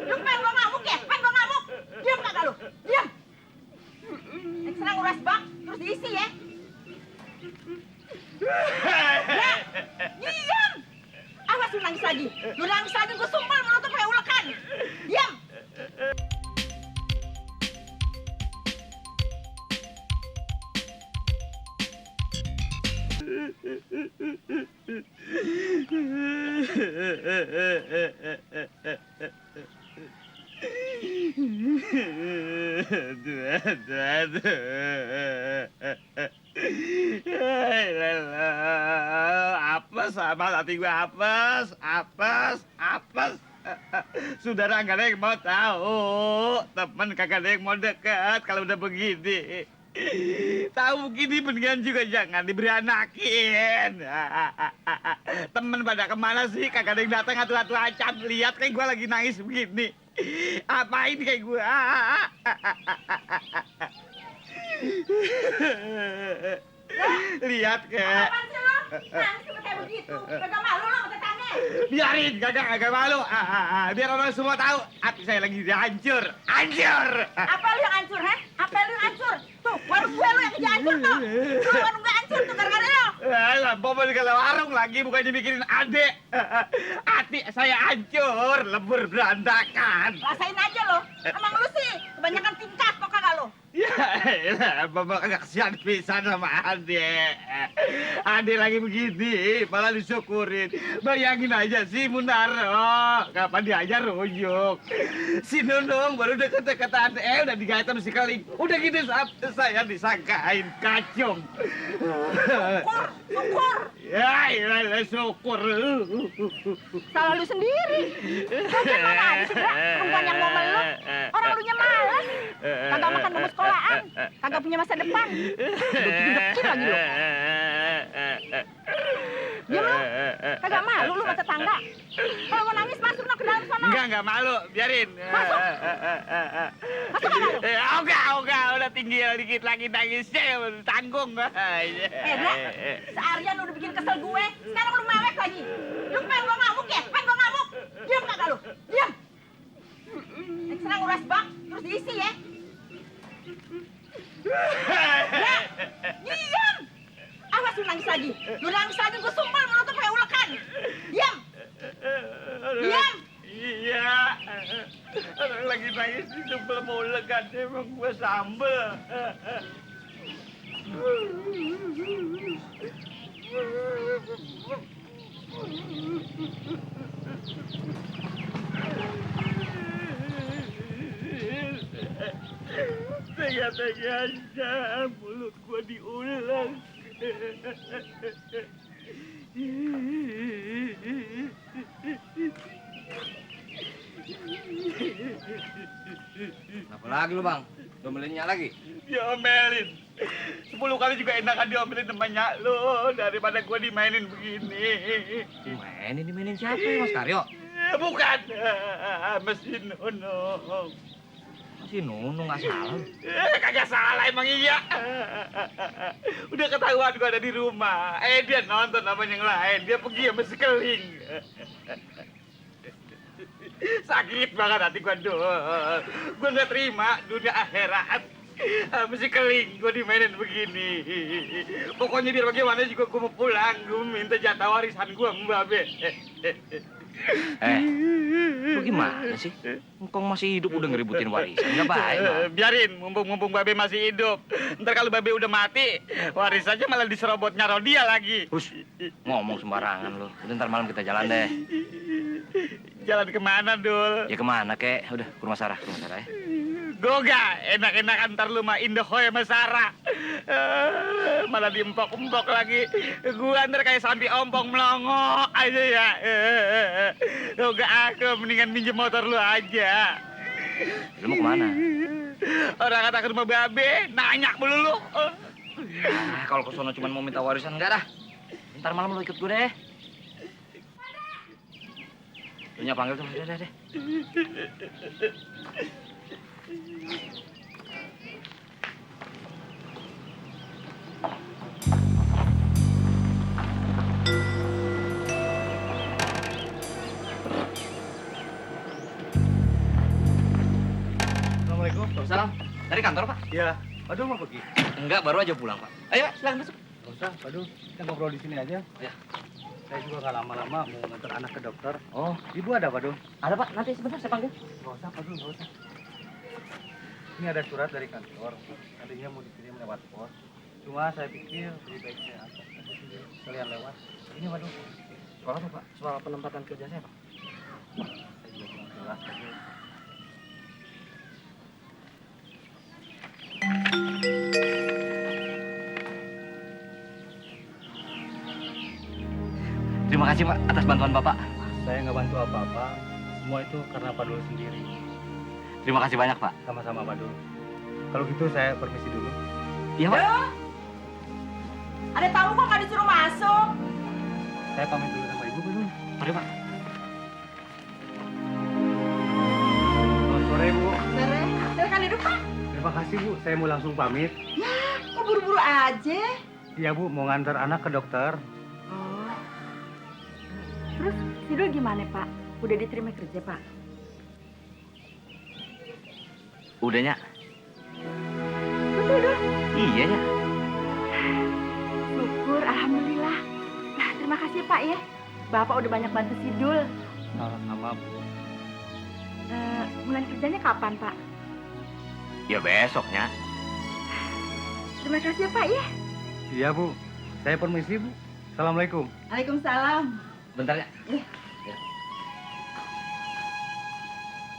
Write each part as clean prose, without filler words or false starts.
Lu pengen gua ngamuk ya? Pengen gua ngamuk? Diam kagak lu? Diam. Serang uras bak, terus diisi ya. Ya, diam. Awas lu nangis lagi. Lu nangis lagi gua sumpel mulut tuh kayak ulekan. Diam. Apes sama hati gue, apes. Saudara nggak ada yang mau tahu, teman kagak ada yang mau dekat kalau udah begini. Tahu begini mendingan juga jangan diberanakin. Temen pada kemana sih? Kagak ada yang datang atu-atu acan. Lihat kayak gue lagi nangis begini. Apain kayak gue? Lihat kayak. Apaan sih lu? Nangis tuh kayak begitu. Kagak malu lu sama tetangga. Biarin, kagak malu. Biar orang semua tahu hati saya lagi hancur. Apa lu yang hancur, ha? Apa lu yang hancur? Tuh, warung gue lu yang hancur tuh. Lu warung gue hancur tuh gara-gara lu. Alah, bawa segala warung lagi bukannya mikirin adek. Hati saya hancur, lebur berantakan. Rasain aja lo. Emang lu sih kebanyakan tingkat kok kagak lu. Ya, bapak kagak kesian pisan sama adek. Adek lagi begini, malah disyukurin. Bayangin aja sih Munaro, kapan diajar rujuk. Si Nunung baru deket-deketan, udah digaitan si Keling. Udah gitu saya disangkain kacung. Syukur. Ya, syukur. Salah lu sendiri. Lagian mana ada sih, Bra? Perempuan yang mau meluk. Orang lunya males. Kagak makan bangku sekolahan. Kagak punya masa depan. Udah kecil lagi lu. Diam lu. Kagak malu lu sama tetangga. Kalau mau nangis masuk no ke dalam sana. Enggak malu, biarin. Masuk. Masuk kagak lu? Enggak, udah tinggi dikit lagi nangisnya, tanggung. Bra, seharian lu udah bikin kesel gue. Sekarang lu mewek lagi. Lu pengen gua ngamuk ya? Pengen gua ngamuk? Diam kagak lu? Diam. Serang uras bak, terus diisi ya. Ya, diam. Awas lu nangis lagi. Lu nangis lagi gua sumpel mulut tuh kayak ulekan. Diam. Diam. Iya. Orang lagi nangis di sambel mau legan, emang gua sambel. Tega-teganya mulut gua diulang. Apa lagi lu, Bang? Domelinnya lagi? Diomelin. 10 kali juga enakan diomelin temannya lu daripada gua dimainin begini. Dimainin siapa ya, Mas Karyo? Bukan. Mesin Nunung. Si Nunung nggak salah. Kagak salah emang iya. Udah ketahuan gua ada di rumah. Dia nonton sama yang lain. Dia pergi sama si Keling. Sakit banget hati gua dul. Gua nggak terima dunia akhirat. Mesti Keling gua dimainin begini. Pokoknya biar bagaimana juga gua mau pulang. Gua minta jatah warisan gua Mbak Be. Lu gimana sih? Engkong masih hidup udah ngeributin warisan, nggak baik, Bang. Biarin, mumpung Babe masih hidup. Ntar kalau Babe udah mati, warisannya malah diserobot nyaro dia lagi. Hus, ngomong sembarangan lu. Udah, ntar malam kita jalan deh. Jalan kemana, Dul? Ya kemana, kek? Udah, ke rumah Sarah ya. Goga, enak-enakan ntar lu mah Indohoy sama Sarah. Malah diempok-empok lagi. Gua ntar kayak sampai ompong melongo aja ya. Goga aku mendingan minjem motor lu aja. Lu mau kemana? Orang kata ke rumah Babe, nanya mulu lu. Kalau ke sono cuma mau minta warisan, enggak dah. Ntar malam lu ikut gue deh. Lu panggil tuh, udah deh. Waalaikumsalam. Dari kantor, Pak? Iya. Badul mau pergi? Enggak, baru aja pulang, Pak. Ayo, Pak, silakan masuk. Nggak usah, Badul. Kita ngobrol di sini aja. Ya. Saya juga nggak lama-lama mau ngantar anak ke dokter. Oh, Ibu ada, Badul? ada, Pak. Nanti sebentar saya panggil. Nggak usah, Badul, nggak usah. Ini ada surat dari kantor. Tadinya mau dikirim lewat pos. Cuma saya pikir lebih baik saya antar aja sendiri, sekalian lewat. Ini, Badul. Soal apa, Pak? Soal penempatan kerja saya, Pak. Saya juga kurang jelas, Badul. Terima kasih, Pak, atas bantuan Bapak. Saya nggak bantu apa-apa. Semua itu karena Badul sendiri. Terima kasih banyak, Pak. Sama-sama, Badul. Kalau gitu saya permisi dulu. Iya, Pak. Ada tamu kok nggak disuruh masuk? Saya pamit dulu sama Ibu, Badul. Mari, Pak. Selamat sore, Bu. Sore, silakan duduk Pak. Terima kasih, Bu. Saya mau langsung pamit. Kok buru-buru aja? Iya, Bu. Mau ngantar anak ke dokter. Oh. Terus Sidul gimana Pak? Udah diterima kerja Pak? Udahnya? Betul dong. Iya, ya. Syukur, alhamdulillah. Nah, terima kasih Pak ya. Bapak udah banyak bantu Sidul. Sama-sama, Bu. Mulai kerjanya kapan Pak? Ya besoknya. Terima kasih ya Pak ya. Iya, Bu. Saya permisi, Bu. Assalamualaikum. Waalaikumsalam. Bentar ya. Iya. Ya.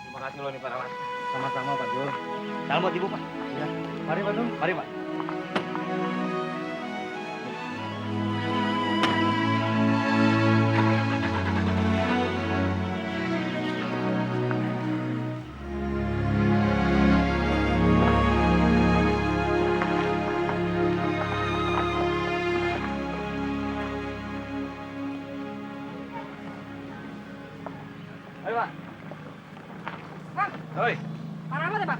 Terima kasih loh nih, Pak Rawan. Sama-sama, Pak Dul. Salam buat Ibu, Pak. Iya. Mari, Pak Dul. Mari, Pak. Ayo, Pak. Bang, Hoi. Pak Rahmat ya Pak?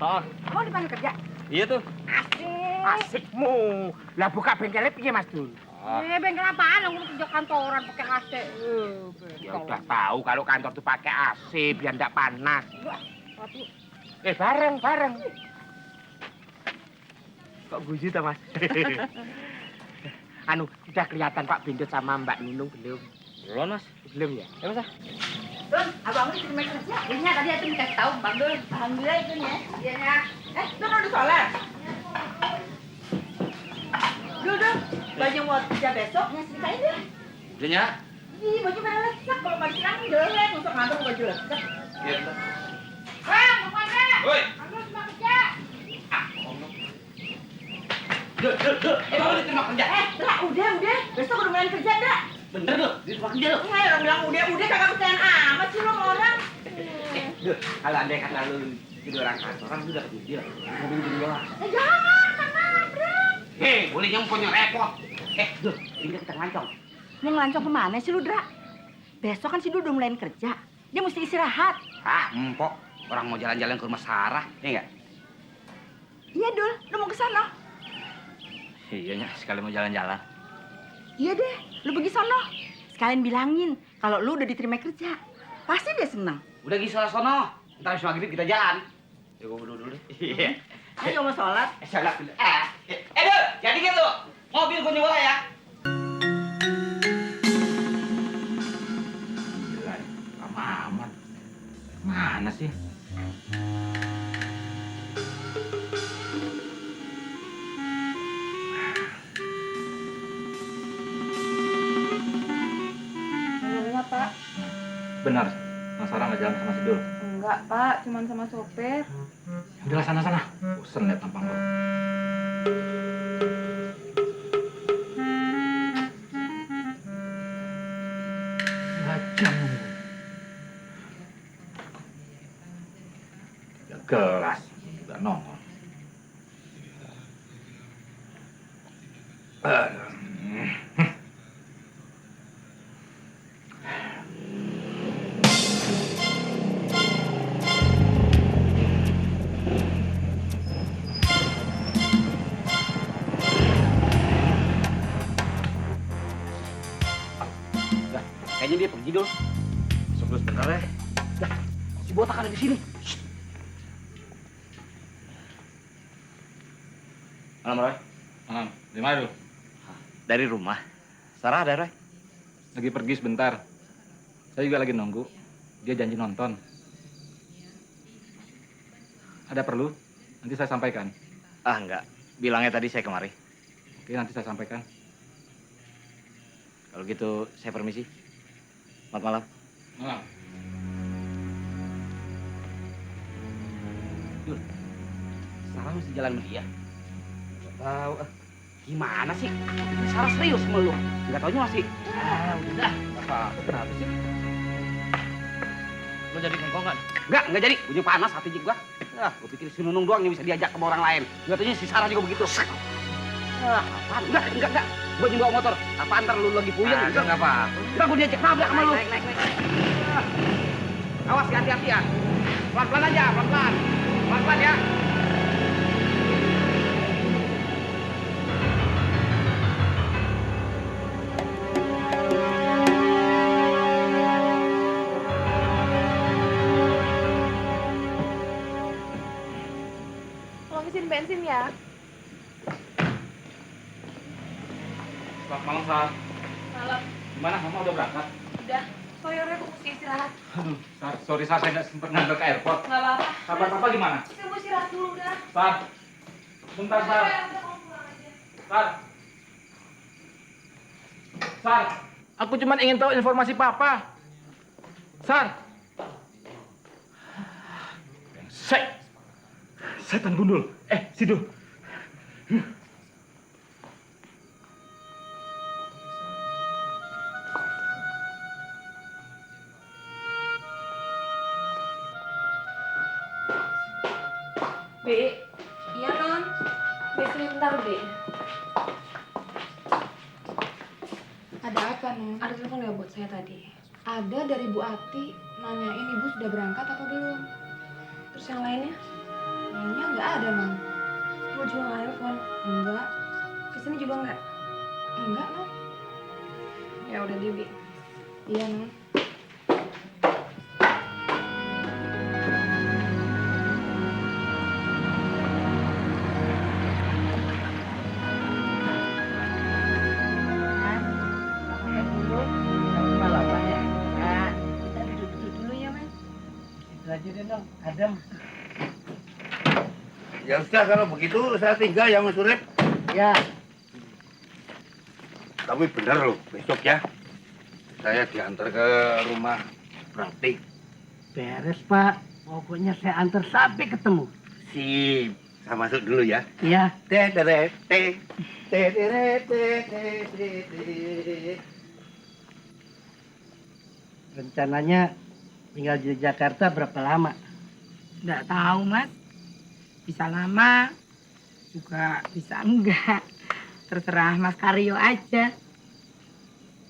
Oh, Mau dipanggil kerja? iya tuh. Asik. Asikmu. Lah buka bengkelnya piye Mas Dul? Bengkel apaan? Aku kerja kantoran pakai AC. Ya udah tahu kalau kantor tuh pakai AC biar enggak panas. Bareng. Kok guji ta Mas? Anu, udah kelihatan Pak Bindut sama Mbak Nunung belum? Belum, Mas. Belum ya? Ya, Mas. Dun, abang lu diterima kerja. Iya, tadi aku dikasih tahu Bang Dun. Alhamdulillah itu ya. Iya ya. Dun udah sholat. Dun, baju mau kerja besok, ngasih deh. Udahnya? Ih, baju pada lecek. Kalau baju silang jelek, masuk ngantor baju lecek. Iya, bentar. Bang, mau mana? Woi. Bang Dun cuma kerja. Dul. Emang udah terima kerja? Lah, udah. Besok udah mulai kerja, dah. Bener, Dul. Diterima kerja, Dul. Enggak, orang bilang udah kagak percayaan amat sih lo sama orang. Dul, kalau andai kata lu jadi orang kantoran lu udah kerja. Mobil jadi doang. Jangan, kan nabrak. Boleh punya repot. Dul, ini kita ngancong. Ini ngelancong kemana sih lu, Dra? Besok kan si Dul udah mulai kerja. Dia mesti istirahat. Empok. Orang mau jalan-jalan ke rumah Sarah, ya enggak? Iya, Dul. Lu mau ke sana? Iya, sekali mau jalan-jalan. Iya deh, lu pergi sono. Sekalian bilangin kalau lu udah diterima kerja. Pasti dia senang. Udah Gisela sono. Ntar habis maghrib kita jalan. Ya, gua dulu deh. Iya. Ayo mau sholat. Salah dulu. Dul, jadi gitu. Mobil gua nyewa ya. Gila, lama amat. Mana sih? Belumnya, Pak. Benar. Mas Sarah nggak jalan sama si Dul. Enggak, Pak. Cuman sama sopir. Udah sana. Bosen liat tampang lo. Jam. 3 gelas. Udah nongol. Kayaknya dia pergi dulu. Masuk dulu sebentar ya. Si botak ada di sini. Malam, Roy. Malam. Di mana lu? Dari rumah. Sarah ada, Roy? Lagi pergi sebentar. Saya juga lagi nunggu. Dia janji nonton. Ada perlu? Nanti saya sampaikan. Ah, enggak. Bilangnya tadi saya kemari. Oke, nanti saya sampaikan. Kalau gitu, saya permisi. Selamat malam. Malam. Jul, Sarah mesti jalan sama dia. Gak tahu. Gimana sih? Sarah serius sama lu. Gak taunya masih. Udah. Kenapa sih? Lo jadi kengkong kan? Enggak jadi. Bunyi panas hati gua. Gua pikir si Nunung doang yang bisa diajak sama orang lain. Gak taunya si Sarah juga begitu. Apaan? Enggak. Gua juga bawa motor. Apaan ntar lu lagi puyeng? Enggak apa. Enggak, gua diajak nabrak sama lu. Naik. Awas, hati-hati ya. Pelan-pelan aja, pelan-pelan. Pelan-pelan ya. Tolong isiin bensin ya. Selamat malam, Sar. Malam. Gimana? Mama udah berangkat? Udah. Sore aku mesti istirahat. Aduh, Sar. Sorry, Sar. Saya nggak sempat ngambil ke airport. Nggak apa-apa. Kabar Papa gimana? Saya mau istirahat dulu udah. Sar. Bentar, Sar. Udah, kamu pulang aja. Sar. Sar. Aku cuma ingin tahu informasi Papa. Sar. Setan gundul. Sidu. Bi. Iya, Non. Bensin bentar, Bi. Ada apa, Non? Ada telepon nggak buat saya tadi? Ada dari Bu Ati. Nanyain ibu sudah berangkat atau belum. Terus yang lainnya? Lainnya nggak ada, Non. Mau juga nggak telepon? Enggak. Kesini juga nggak? Enggak, Non. Ya udah deh, Bi. Iya, Non. Ya sudah, kalau begitu saya tinggal ya, Mas Urip. Ya, Tapi benar loh, besok ya. Saya diantar ke rumah Prati. beres Pak. Pokoknya saya antar sampai ketemu. Sip. Saya masuk dulu ya. Ya. Rencananya tinggal di Jakarta berapa lama? Nggak tahu, Mas. Bisa lama, juga bisa enggak. Terserah Mas Karyo aja.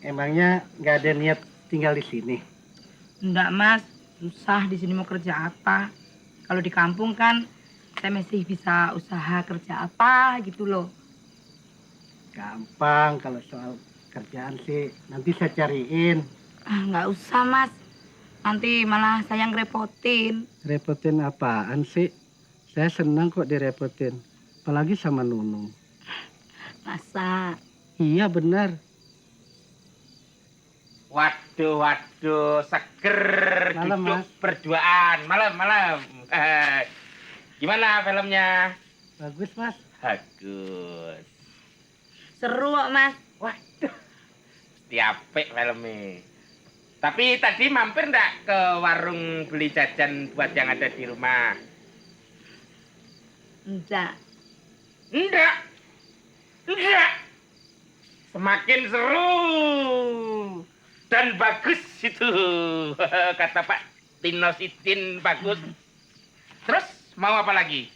Emangnya nggak ada niat tinggal di sini? Enggak, Mas. Susah di sini mau kerja apa. Kalau di kampung kan saya masih bisa usaha kerja apa gitu loh. Gampang kalau soal kerjaan sih. Nanti saya cariin. Ah, nggak usah, Mas. Nanti malah saya ngerepotin. Repotin apaan sih? Saya senang kok direpotin. Apalagi sama Nunung. Masa? Iya benar. Waduh, seger Malam, duduk Mas. berduaan. Malam. Gimana filmnya? Bagus Mas. Bagus. Seru kok, Mas. Waduh, mesti apik filmnya. Tapi tadi mampir ndak ke warung beli jajan buat yang ada di rumah? Enggak. Enggak. Semakin seru dan bagus itu kata Pak Tino Sidin, bagus. Terus mau apa lagi?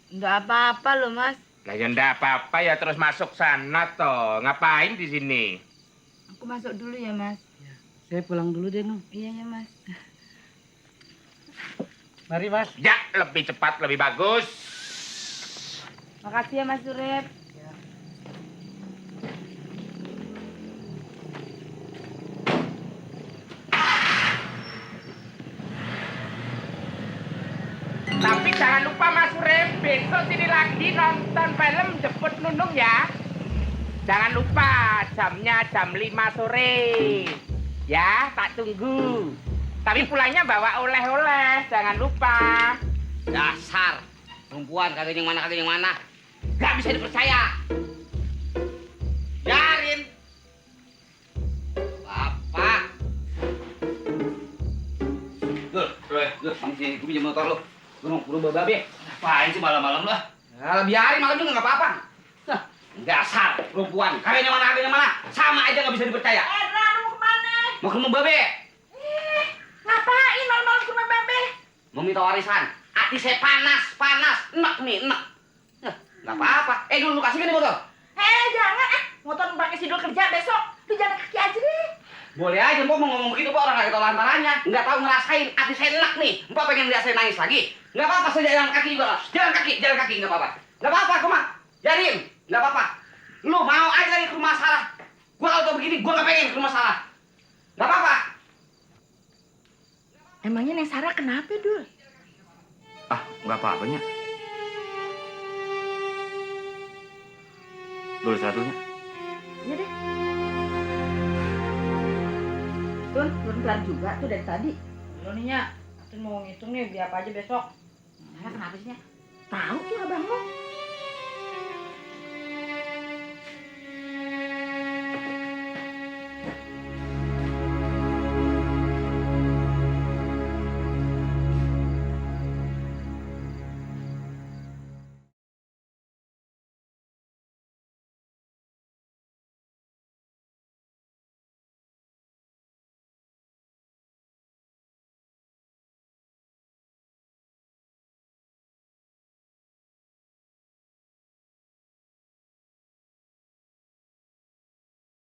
Enggak apa-apa loh, Mas. Lah ya ndak apa-apa ya, terus masuk sana toh. Ngapain di sini? Aku masuk dulu ya, Mas. Saya pulang dulu deh Nung. Iya ya, Mas. Mari Mas. Ya, lebih cepat lebih bagus. Makasih ya, Mas Surip. Tapi jangan lupa Mas Surip, besok sini lagi nonton film Jemput Nunung ya. Jangan lupa jamnya jam 5 sore. Ya, tak tunggu. Tapi pulangnya bawa oleh-oleh, jangan lupa. Dasar perempuan kagak yang mana. Gak bisa dipercaya. Biarin. Bapak. Gue pinjam motor lu. Lu mau buru babe. Ngapain sih malam-malam lu? Ya, biarin malam juga nggak apa-apa. Hah, dasar perempuan. Kagak yang mana. Sama aja nggak bisa dipercaya. Edra, lu mau kemana? Mau ke rumah babe. Ngapain malam-malam ke rumah Babe? Mau minta warisan. Hati saya panas. Enak nih. Nggak apa-apa. Dulu lu kasih kan nih motor? Jangan motor pakai sidul kerja besok. Lu jalan kaki aja deh. Boleh aja, Mbak mau ngomong begitu, Mbak orang nggak tahu lantarannya. Nggak tahu ngerasain, hati saya enak nih. Mbak pengen lihat saya nangis lagi. Nggak apa-apa, saya jalan kaki juga. Jalan kaki, nggak apa-apa. Nggak apa-apa, kok, Mak. Jarin, nggak apa-apa. Lu mau aja lagi ke rumah Sarah. Gua kalau tau begini, gua nggak pengen ke rumah Sarah. Nggak apa-apa. Emangnya Neng Sarah kenapa, Dul? Nggak apa-apanya. Dulu satunya. Iya deh. Tun, belum kelar juga tuh dari tadi. Belum nih, Nya. Aku mau ngitung nih, biar apa aja besok. Nah, kenapa sih, Nya? Tahu tuh abang lo.